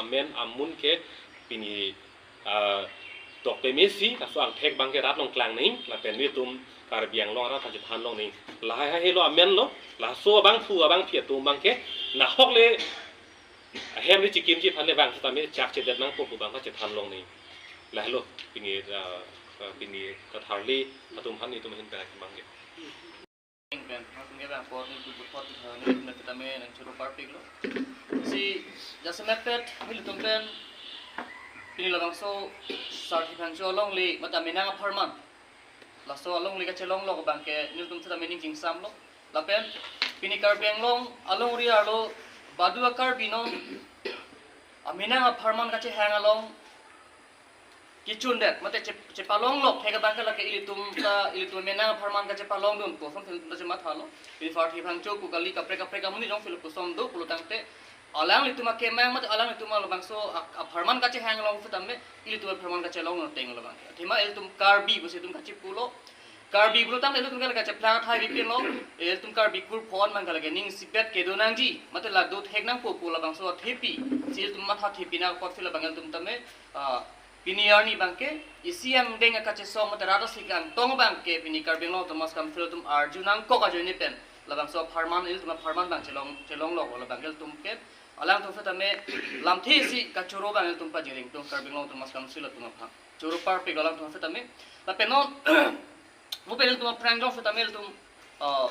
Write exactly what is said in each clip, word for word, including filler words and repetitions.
Amen amun ke pini, ah, tokpeme si, laso angthek abang ke rat along klang nangji, lapen nelitum Karbi Anglong arat aphan chethan long nangji. Lahai hai helo amen lo, laso abangphu abangphi atum abang ke, nahok le ahem le chikimji aphan le vang setame chak chedet nangpo pu abang aphan chethan long nangji. Lahelo pini, ah, ah, pini katharli atum aphan nelitum ahin pen abang ke. Pen, nangtum ke bang apor nelitum puthot, eh, nelitum nangtame nangchoro parpiklo. Si, jasemetpet, nelitum pen, pini labangso, Sarthe Phangcho alongle, mate amenang apharman. Laso alongle kachelonglok abang ke, nelitum setame ning chingsamlo. Lapen, pini Karbi Anglong, alongri arlo, badu a-Karbi non, amenang apharman kachehang along, kechundet, mate che-, chepalonglok, thek abang ke lake ilitum ta, ilitum amenang apharman kachepalongdun, koson thil ta chemathalo. Pini Sarthe Phangcho pu kali kaprek kaprek amonit jongsi lapuson do, pulo tangte, alanglitum akemang, mate alanglitum labangso a-, apharman kachehang along setame, ilitum apharman kachelong ateng labang. Athema ilitum Karbi, pusi itum kachipulo. Karbi pulo tangte ilitum ke lake cheplang athai bipinlo, ilitum Karbi kur phon abang ke lake ning isipet kedo nangji, mate la do thek nangpo pu labangso athepi, si ilitum matha thepi nangkok si labang ilitum tame, ah, pini arni abang ke, isi angdeng akachesong mate rat asi kangtong abang ke pini Karbi Anglong Autonomous Council atum arju nangkok ajoine pen. Labangso apharman ilitum apharman abang chelong, chelonglok labang ke ilitum ke. Alangtum setame lamthe isi kachoro abang ilitum pajireng tung Karbi Anglong Autonomous Council atum aphan. Choro parpik alangtum setame. Lapen non, mo pen ilitum aphrang jong setame ilitum, ah,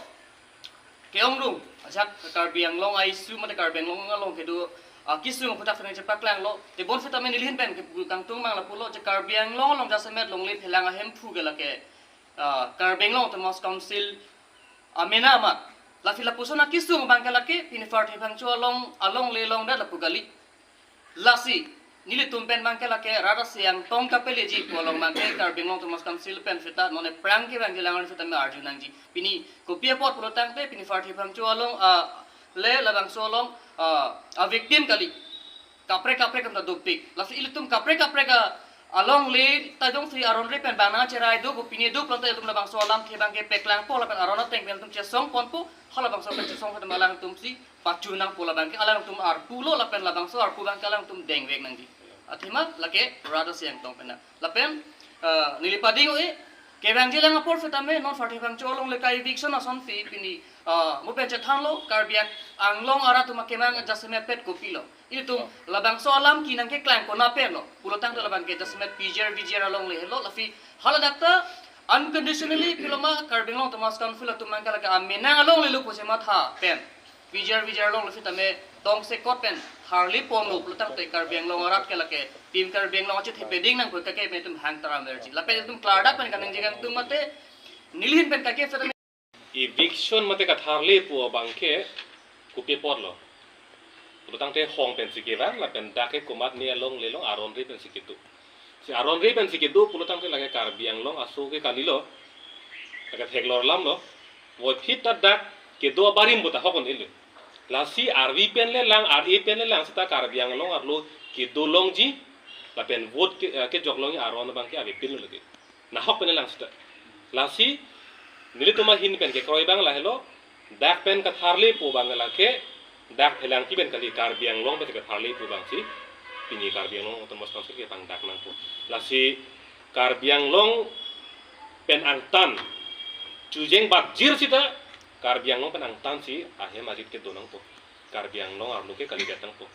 ke-ong rung, ajak Karbi Anglong a-issue mate Karbi Anglong along kedo, ah, kesung aphuthak setame chepaklanglo, tebon setame nelihin pen ke kangtung abang lapulo, je Karbi Anglong along jasemet longle phelang ahemphu ke lake, ah, Karbi Anglong Autonomous Council amena amat. Lasi lapuson akesung abang ke lake, pini Sarthe Phangcho along, alongle longdet lapu kali. Lasi, nelitum pen abang ke lake rat asi angtong kapeleji pu along abang ke Karbi Anglong Autonomous Council pen seta non aphrang kevangji alang setame arju nangji. Pini kopi apot pulo tangte pini Sarthe Phangcho along, ah, le labangso along, ah, a-victim kali. Kaprek kaprek atum ta dopik. Lasi ilitum kaprek kaprek a-, alongle ta jongsi aron ri pen bang nangcherai do, kopine do pulote ilitum labangso alamthe abang ke paklangpo lapen aron ateng pen ilitum chesongponpo, halabangso pen chesong setame alangtum si pachu nangpo labang ke alangtum arpu lo lapen labangso arpu abang ke alangtum dengvek nangji. Athema lake rat asi angtong pen. Lapen, eh, neli pading o-e, kevangji alang apor setame non Sarthe Phangcho alongle ka-eviction asonsi pini, eh, mo pen chethanlo, Karbi Anglong arat atum akemang jasemetpet kopilo. Ilitum labangso alam kenang keklang kona pen lo. Pulo tangte labang ke jasemet P G R V G R alongle helo, lasi hala dak ta unconditionally pilo ma Karbi Anglong Autonomous Council atum abang ke lake amenang alongle lo pu chematha pen. P G R V G R along lo setame tongsekot pen harli ponlo pulo tangte Karbi Anglong arat ke lake Team Karbi Anglong achethe peding nangkok kake pen itum hang taram verji. Lapen itum klardak pen kaningje kangtung mate nelihin pen kake setame. Eviction mate katharli pu abang ke kopi apotlo. Pulo tangte hong pensi kevang lapen dak ke komatne alongle along aron ri pensi kedo. Si aron ri pensi kedo pulo tangte lake Karbi Anglong aso ke kalilo. Lake theklong alam lo. Voiphit ta dak kedo abarim bo ta hokon ilo. Lasi arvi pen le lang, ar-e pen le lang seta Karbi Anglong arlo kedo longji lapen vote ke, eh, kejok longji aron abang ke avepinlo lake. Nahok pen le lang seta. Lasi nelitum ahin pen kekroi abang lahelo. Dak pen katharli pu abang lake, dak phelangpi pen kali, Karbi Anglong pen katharli pu abangsi, pini Karbi Anglong Autonomous Council kepangdak nangpo. Lasi Karbi Anglong pen angtan, chujeng batjir seta, Karbi Anglong pen angtan si, ahem arit kedo nangpo. Karbi Anglong arlo ke kalidet nangpo.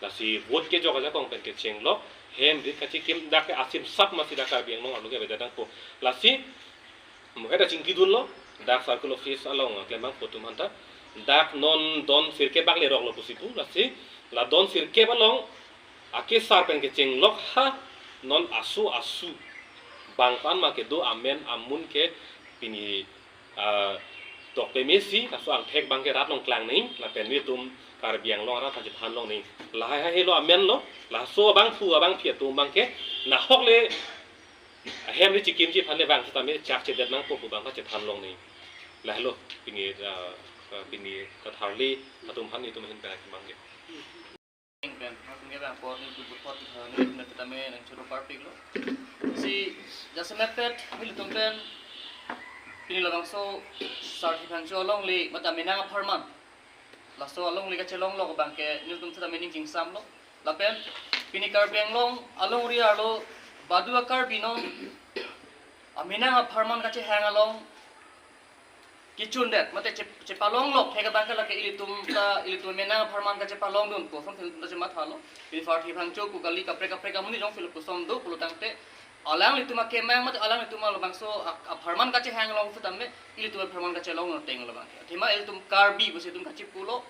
Lasi vote kejok ajakong pen kechenglok, hem rit kachikim dak ke asim sap masi dak Karbi Anglong arlo ke avedet nangpo. Lasi, mo heta chingkidunlo, dak circle office along klembang potum anta. Dak non don sirkep bak leroklo pusi pu, lasi, la don sirkep along, akesar pen kechenglok ha, non asu asu. Bang pan ma kedo amen amun ke pini, ah, tokpeme si, laso angthek abang ke rat along klang nangji, lapen nelitum Karbi Anglong arat aphan chethan long nangji. Lahai hai helo amen lo, laso abangphu abangphi atum abang ke, nahok le, ahem le chikimji aphan le vang setame chak chedet nangpo pu abang aphan chethan long nangji. Lahelo, pini, ah, ah, pini katharli atum aphan nelitum ahin pen abang ke. Pen, nangtum ke bang apor nelitum puthot, eh, nelitum nangtame nangchoro parpiklo. Si, jasemetpet, nelitum pen, pini labangso, Sarthe Phangcho alongle, mate amenang apharman. Laso alongle kachelonglok abang ke, nelitum setame ning chingsamlo. Lapen pini Karbi Anglong alongri arlo badu a-Karbi non amenang apharman kachehang along kechundet mate che- chepalonglok thek abang ke lake ilitum ta, ilitum amenang apharman kachepalongdun pu ason ilitum ta chemathalo. Pini Farthi Phangcho pu kali kaprek kaprek amonit jongsi lapuson do pulo tangte alanglitum akemang mate alanglitum labangso a- apharman kachehang along setame ilitum apharman kachelong ateng labang ke. Athema ilitum Karbi pusi itum kachipulo.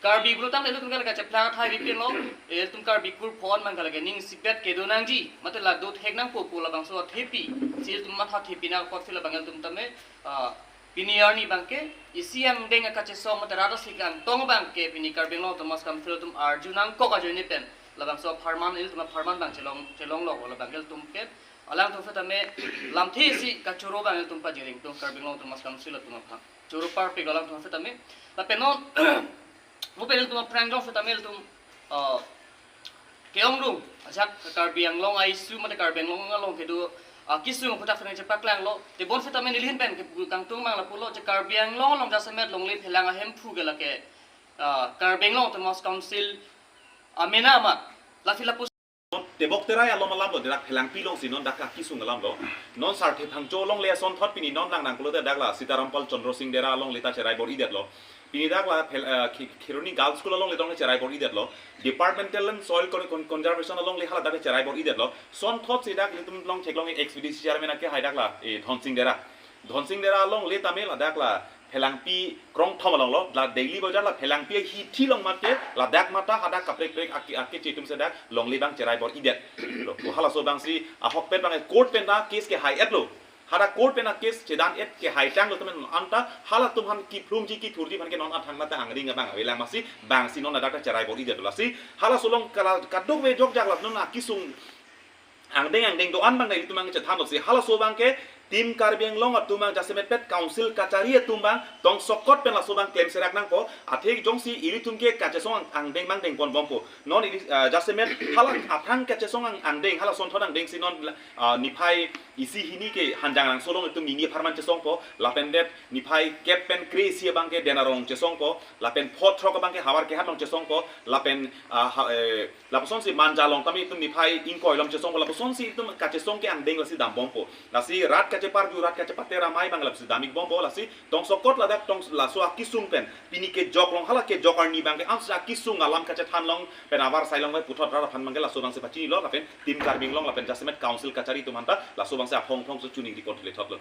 Karbi pulo tangte ilitum ke lake cheplang athai bipinlo. Ilitum Karbi kurphon abang ke lake ning isipet kedo nangji mate la do thek nangpo pu labangso athepi si ilitum matha thepi nangkok si labang ilitum tame, ah, pini arni abang ke isi angdeng akachesong mate rat asik angtong abang ke pini Karbi Anglong Autonomous Council atum arju nangkok ajoine pen labangso apharman ilitum apharman abang chelong chelonglok labang ke ilitum pen alangtum setame lamthe isi kachoro abang ilitum pajireng tung Karbi Anglong Autonomous Council atum aphan choro parpik alangtum setame. Lapen non mo pen ilitum aphrang jong setame ilitum, ah, ke-ongdung ajak Karbi Anglong a-issue mate Karbi Anglong along kedo, ah, kesung aphuthak setame chepaklanglo. Tebon setame nelihin pen kepu kangtung abang lapulo je Karbi Anglong along jasemet longle phelang ahemphu ke lake, ah, Karbi Anglong Autonomous Council amena amat. Lasi lapu Tebok Terai along alamlo, dak Phelangpi alongsi non dak akesung alamlo. Non Sarthe Phangcho alongle asonthot pini non lang nangkolo te dak la Sitaram Pal Chandra Singh Dera alongle ta cherai bor-idetlo. Pini dak la Phel- eh, Khe- Kheroni Girls School alongle tong cherai bor-idetlo. Departmental Land Soil Con- Con- Conservation alongle hala dak cherai bor-idetlo. Sonthot si dak ilitum long theklong ex V D C chairman akehai dak la, eh, Dhon Singh Dera. Dhon Singh Dera alongle tame ladak la Phelangpi krongthom alonglo, la Daily Bazar la Phelangpi ahithi along mate ladak mate hadak kaprek prek ake ake chetum sedak longle abang cherai bor-idet. Lo, halaso abangsi ahokpet abang court pen ta case kehai-etlo. Hadak court pen ta case chedan-et kehai tanglo temen anta halatum aphan kephlungji kethurji aphan ke non athang mate angring abang avelang masi abangsi non ladak ta cherai bor-idet lasi halaso along kala kadokave jokjak la non akesung angdeng angdeng do-an abang ilitum abang chethanlo si halaso abang ke Team Karbi Anglong atum abang jasemet pet council kachari atum abang tongsokot pen laso abang klem serak nangpo. Athe jongsi ilitum ke kachesong ang- angdeng abang dengpon bompo. Non ili, ah, jasemet hala aphrang kachesong ang- angdeng hala sonthot angdeng si non, ah, niphai isi hini ke Hanjangrangso along itum nini apharman chesongpo. Lapen det niphai kep pen kre-isi abang ke Dena Rong chesongpo. Lapen pho throk abang ke Hawar Kehat along chesongpo. Lapen, ah, ha- eh, lapusonsi Manja along tame itum niphai ingkoi along chesongpo, lapusonsi itum kachesong ke angdeng lasi dambompo. Lasi rat kacheparju, rat kachepater amei abang lapsi dam-ikbompo, lasi tongsokot ladak tong laso akesung pen pini kejok along hala kejok arni abang ke ansi akesung alam kachethan along pen avarsai along pen puthot rat aphan abang ke laso abangsi pachinilo lapen Team Karbi Anglong lapen jasemet council kachari atum aphanta laso abangsi aphong phong so chuning ripon thile thotlo.